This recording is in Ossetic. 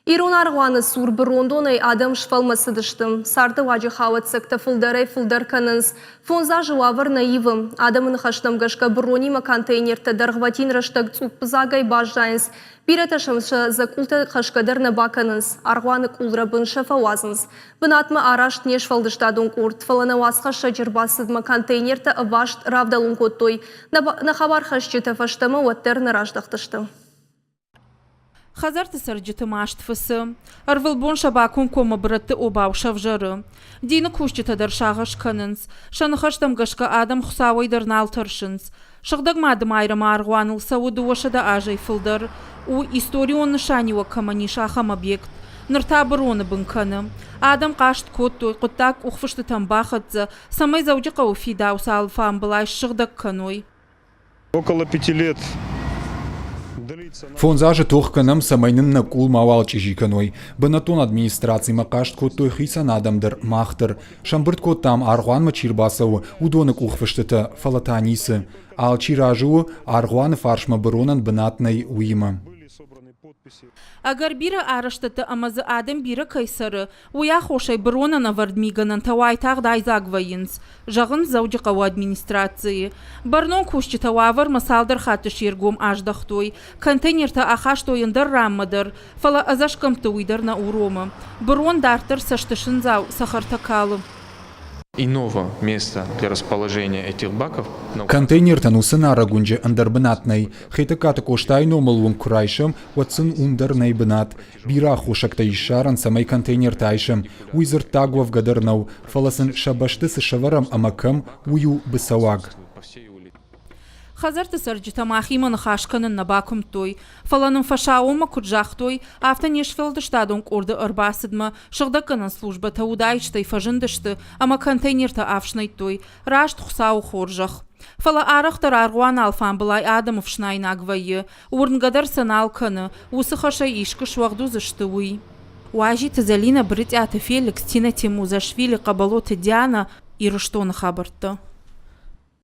Ирон аргъуаны цур бырондонӕй адӕм сфӕлмӕцыдысты. Цардыуаджы хауӕццӕгтӕ фылдӕрӕй-фылдӕр кӕнынц. Фондз азы уавӕр нӕ ивы. Адӕмы ныхӕстӕм гӕсгӕ быронимӕ контейнертӕ дӕргъвӕтин рӕстӕг цъуппдзагӕй баззайынц. Бирӕтӕ сӕм сӕ дзӕкъултӕ хӕсгӕ дӕр нӕ бакӕнынц. Аргъуаны къулрӕбын сӕ фӕуадзынц. Бынатмӕ араст не сфӕлдыстадон къорд, фӕлӕ нӕ уацхӕссӕджы ӕрбацыдмӕ контейнертӕ ӕваст равдӕлон кодтой. Нӕ хабархӕсджытӕ фӕстӕмӕ уӕддӕр нӕ раздӕхтысты. Хӕдзӕртты цӕрджыты маст фыцы. Ӕрвылбон сӕ бакомкоммӕ бырӕтты обау сӕвзӕры. Дины кусджытӕ дӕр сагъӕс кӕнынц. Сӕ ныхӕстӕм гӕсгӕ адӕм Хуыцауӕй дӕр нал тӕрсынц. Сыгъдӕг Мадымайрӕмы аргъуаныл цӕуы 200 азӕй фылдӕр. У, историон нысаниуӕг кӕмӕн ис, ахӕм объект. Ныр та быроны бын кӕны. Адӕм хъаст кодтой, хъуыддаг къухфыстытӕм бахӕццӕ, цӕмӕй Дзӕуджыхъӕуы фидауц алфамбылай ссыгъдӕг кӕной. Около пяти лет Фондз азы тох кӕнӕм, цӕмӕй нын нӕ къул мауал чъизи кӕной. Бынӕттон администрацимӕ хъаст кодтой хицӕн адӕм дӕр, мах дӕр. Сӕмбырд кодтам, аргъуанмӕ чи рбацӕуы, уыдоны къухфыстытӕ, фӕлӕ та ницы. Алчи разы у, аргъуаны фарсмӕ быронӕн бынат нӕй, уыимӕ. Ӕгӕр бирӕ арӕзтӕдтӕ ӕмӕ дзы адӕм бирӕ кӕй цӕры, уый аххосӕй быронӕн ӕвӕрд мигӕнӕнтӕ уайтагъд айдзаг вӕййынц, зӕгъынц Дзӕуджыхъӕуы администрацийы. Бӕрнон кусджытӕ уавӕрмӕ цалдӕр хатты се ргом аздӕхтой, контейнертӕ ахастой ӕндӕр ранмӕ дӕр, фӕлӕ ӕдзӕсгӕмтты уый дӕр нӕ уромы. Бырон дарддӕр цӕстысындзау цӕхӕртӕ калы. Иного места для расположения этих баков. Контейнертӕн уыцы нарӕг уынджы ӕндӕр бынат нӕй. Хетӕгкаты Къостайы номыл уынг куы райсӕм, уӕд сын уым дӕр нӕй бынат. Бирӕ аххосӕгтӕ ис ссарӕн, цӕмӕй контейнертӕ айсӕм. Уый дзырддаг уӕвгӕ дӕр нӕу, фӕлӕ сын сӕ бӕсты цы сӕвӕрӕм ӕмӕ кӕм, уый у быцӕуаг. Хӕдзӕртты цӕрджытӕ махимӕ ныхас кӕнын нӕ бакуымдтой, фӕлӕ нын фӕсаууонмӕ куыд загътой, афтӕ не сфӕлдыстадон къорды ӕрбацыдмӕ сыгъдӕггӕнӕн службӕтӕ удаистӕй фӕзындысты ӕмӕ контейнертӕ ӕфснайдтой, раст Хуыцауы хорзӕх. Фӕлӕ арӕхдӕр аргъуаны алфамбылай адӕмы фснаинаг вӕййы, уырнгӕ дӕр сӕ нал кӕны, уыцы хӕсӕй искуы суӕгъд уыдзысты, уый. Уазиты Зӕлинӕ, Брытъиаты Феликс, Тина Темузашвили, Хъӕбӕлоты Дианӕ, Ирыстоны хабӕрттӕ.